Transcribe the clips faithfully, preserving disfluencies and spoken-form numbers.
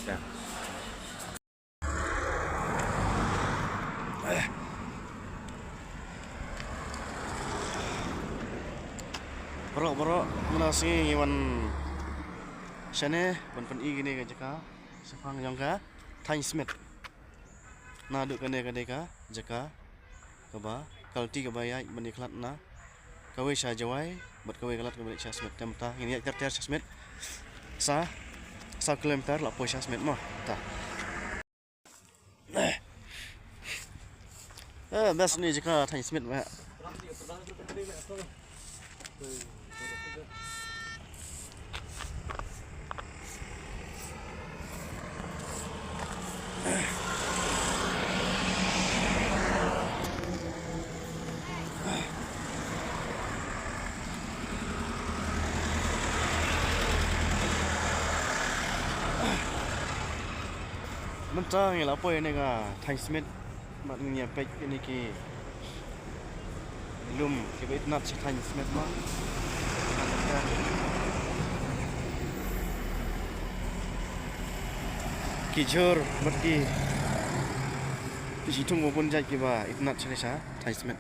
Baroh baroh mynta ka sngi ngi wan shane ban pyni kane ka jaka shaphang jong ka thaiñ Smit. Naduh kane ka dei ka jaka kaba kalti kaba ïaid ban ïakhlad na kawei sha Jowai bad kawei ka lad kaba ïaid sha Smit. Te mynta ngin ïaid ter ter sha Smit. Sa, sa kilometer la poi sha Smit mo. Ta. Eh, best ni jaka thaiñ Smit mo. Mynta ngi la poi ne ka thaiñ Smit. Bad ngin ïa peit kine ki lum kiba itynnad sha thaiñ Smit mo. Ki jhur bad ki, ki jingthung ba bun jait kiba itynnad sha, sha thaiñ Smit.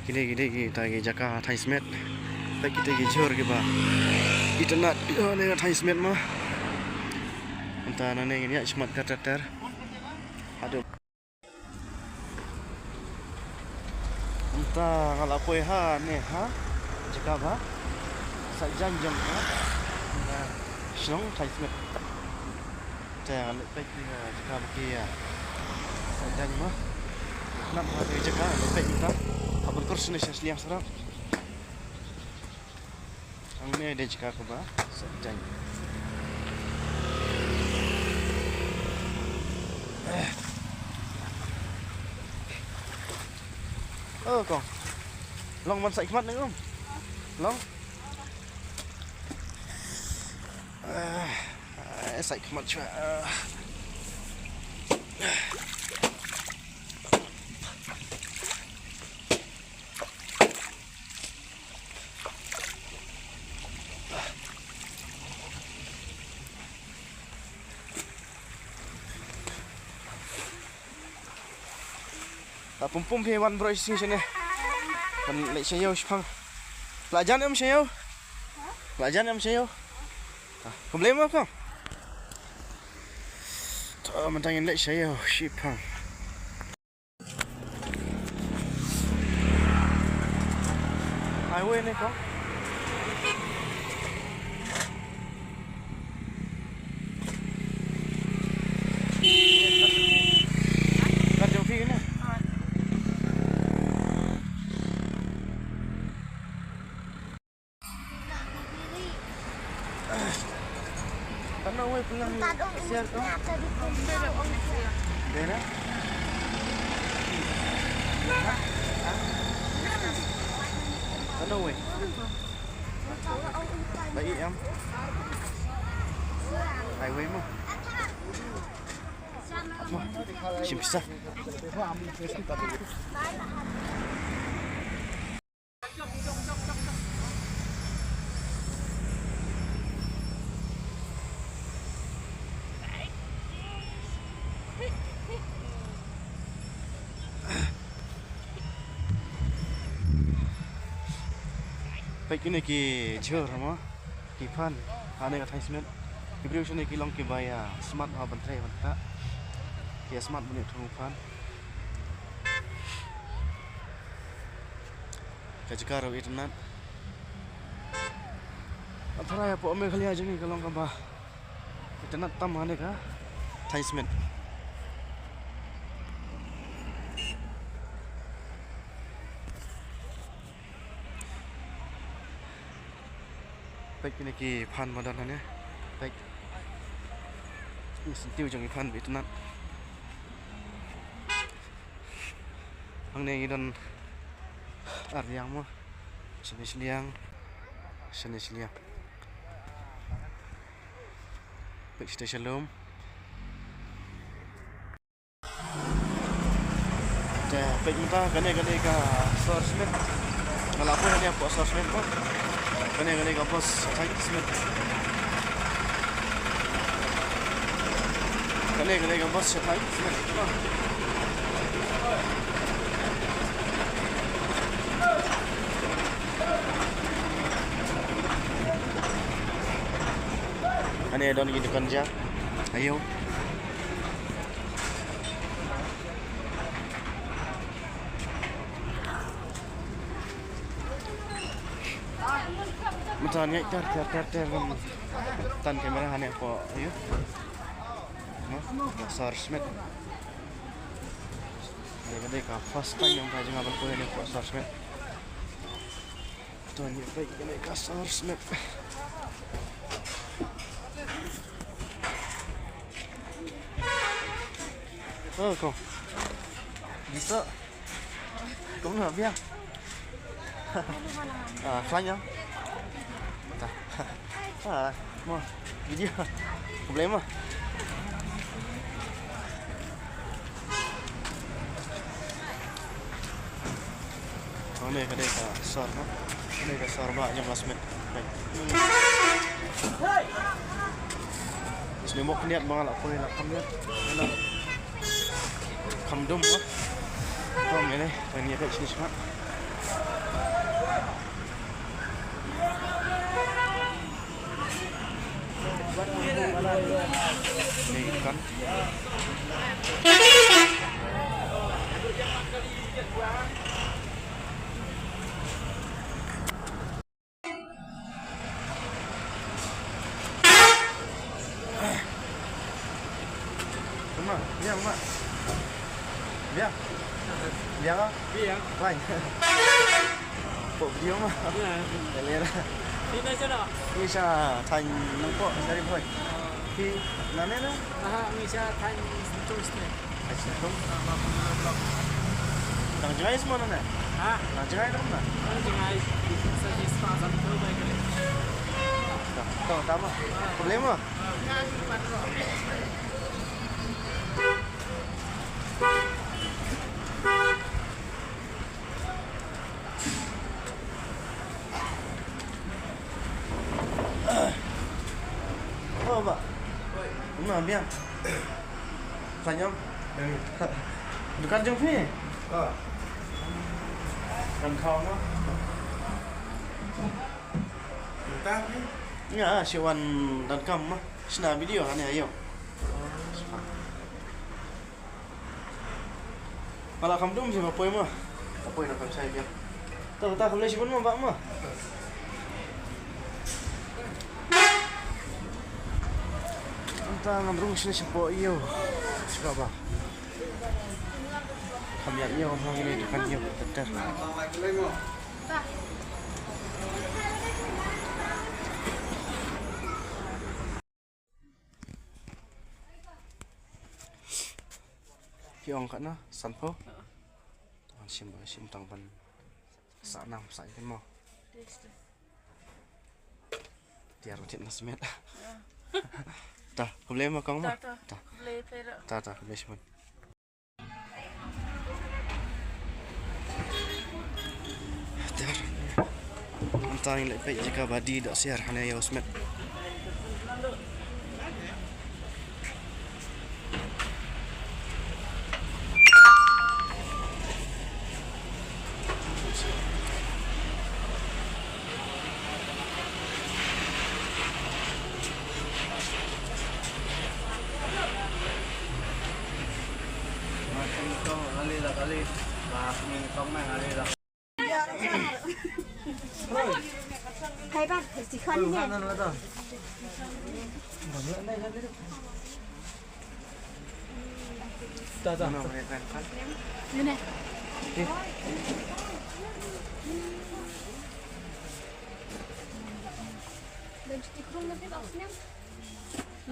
Kine, kine kita ki jaka thaiñ Smit. Peit kita ki jhur kiba itynnad, oh, ne ka thaiñ Smit mo. Mynta nangne ngin ïa shmat ter ter. Haduh. Mynta nga la poi ha ne ha jaka ba sait jaiñ jong ka shnong Thaiñ Smit. Te nga la peit ha jaka ba ki sait jaiñ mo. Nap ha jaka la peit mynta ha ban kur sne sha sliang sara. Hangne dei jaka kaba sait jaiñ. Oh kong. Long ban sait khmat ne um. Long. Eh, sait khmat shuwa. Ta pum pum phi wan bro isi sini. Kan lek shayo shpang. Pelajan em shayo. Pelajan em shayo. Problem apa? Ta mentangin lek shayo shpang. Highway ne kong. Kan jong phi ne. Tano wei pulang siar tu. Dera. Tano wei. Baik em. Highway mo. Mo. Shim pisa. Peit kine ki jhur mo, ki phan ha ne ka thaiñ Smit. Ki briew shane ki long kiba ïa smat ha ban trei ban ktah. Ki ïa smat ban ïa thung phan. Ka jaka ruh itynnad. Tharai hapoh Meghalaya jong ngi ka long kaba itynnad tam ha ne ka thaiñ Smit. Peit kine ki phan ba don hangne. Peit. Ki syntiew jong ki phan ba itynnad. Hangne ngi don ar liang mo. Shane shiliang. Shane shane. Peit shane shalom. Te peit mynta kane kane ka sor cement. Nga la poi hangne hapoh sor cement mo. Kane kane ka bos shathie cement. Kane kane ka bos shathie cement. Kane don ki dukan ja. Ayo. Mynta ngi ter ter ter ter. Tan kamera hangne hapoh, ayo. Mo, sor cement. Dei ka dei ka first time ïa nga ban poi hangne hapoh sor cement. To ngi peit kane ka sor cement. Oh, ko. Bisa. Kumno biang? Ah, khlaiñ ïa. Ta. Ah, mo. Video. Problem mo. Kane ka dei ka sor mo. Kane ka sor ba jong ka cement. Sni mo khyndiat ba nga la poi la kham ïa. Kham dum mo. Kham ïa ne, ban ïa peit sni smat. Ni kan. Mama, biang, Mama. Biang. Biang ah? Biang. Lain. Pok video mah. Ya. Kali lah. Sini sana. Ni sa tang nang pok dari boy. Ki nane na? Aha, ni sa tang terus ni. Ai, sini tu. Nang jngai semua nane? Ha? Nang jngai tu na? Nang jngai. Sa ji spa sa tu baik kali. Dah, tahu tak apa? Problem apa? Oh, ba. Uma, biang. Sanyam. Dukan jong phi? Ah. Kan kau ma. Entah ni. Nga, si wan dan kam ma. Sna video kan ya, ayo. Pala kam dum si ma poi ma. Ka poi na kam sai dia. Ta ta kam le si pun ma ba ma. Anta ngam rung sini si po iyo. Sika ba. Kam ya iyo ha ini dukan iyo. Teter. Phi ong katno, sanphew? Tang shim ba shim tang ban sah nam sah ïa mo. Tiar ba thied na smet. Ta, khublei mo kong mo. Ta, ta. Ta, ta, khublei shibun. Mynta ngin leit peit ïa ka badi dohsiar hangne ïa u smet.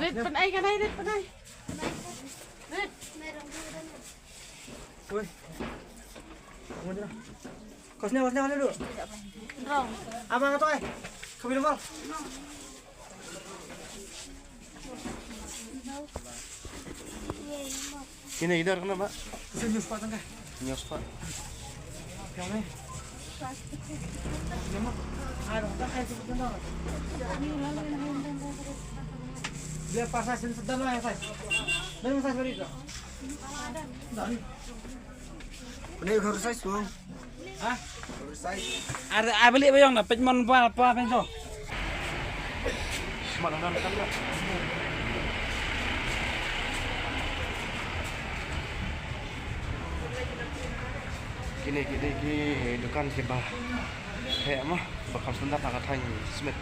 Rit pynai kan ai, rit pynai. Rit. Oi. Ko sne, ko sne, ko sne dulu. Rong. Ama nga to ai. Kami nomor? Kine idar kena, Mak? Sini spot tengah. Sini spot. Kami. Dia pasal sini sedang lah ya, saya. Dan saya beri tu. Dan. Pynai khawri size mo. Ha? Khawri size. Ar, ar bali ba ïong na peit mon pa pa peit to. Smat na kan ka. Kine kine ki dukan kiba heh mo, ba kham standard ha ka thaiñ Smit.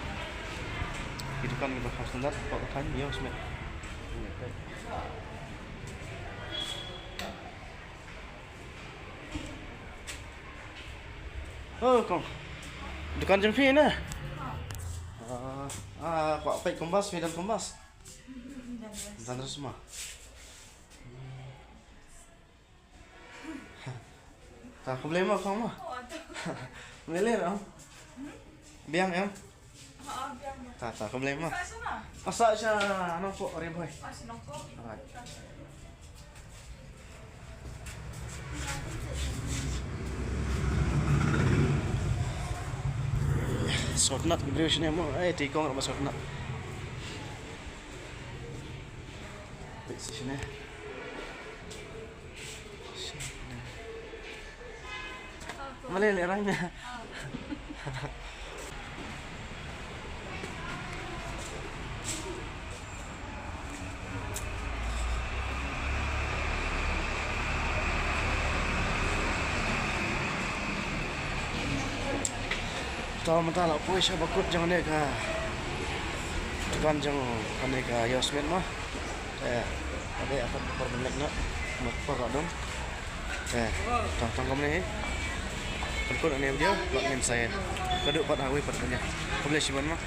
Ki dukan kiba kham standard ha ka thaiñ ïa u Smit. Oh, kong. Dukan jong phi ne? Ah, ah, kwah peit kombas, phi don kombas? Don, Rosma. Ta khublei mo, kong mo. Khublei mo. Biang em. Ta, ta, khublei mo. Asa sha Nongpoh, Ri Bhoi. Alright. Sotnat ki briew shane mo, eh, te kong ba sotnat. Peit shane. Malay le rang nia. To mynta la poi sha bakut jong ne ka dukan jong ne ka Yosmith ma. Eh, ade akan por benek na, mat por radom. Eh, tang tang kamne. Kan kut ane video, bak ngin sa. Kadu pat hawi pat kanya. Khublei shibun ma.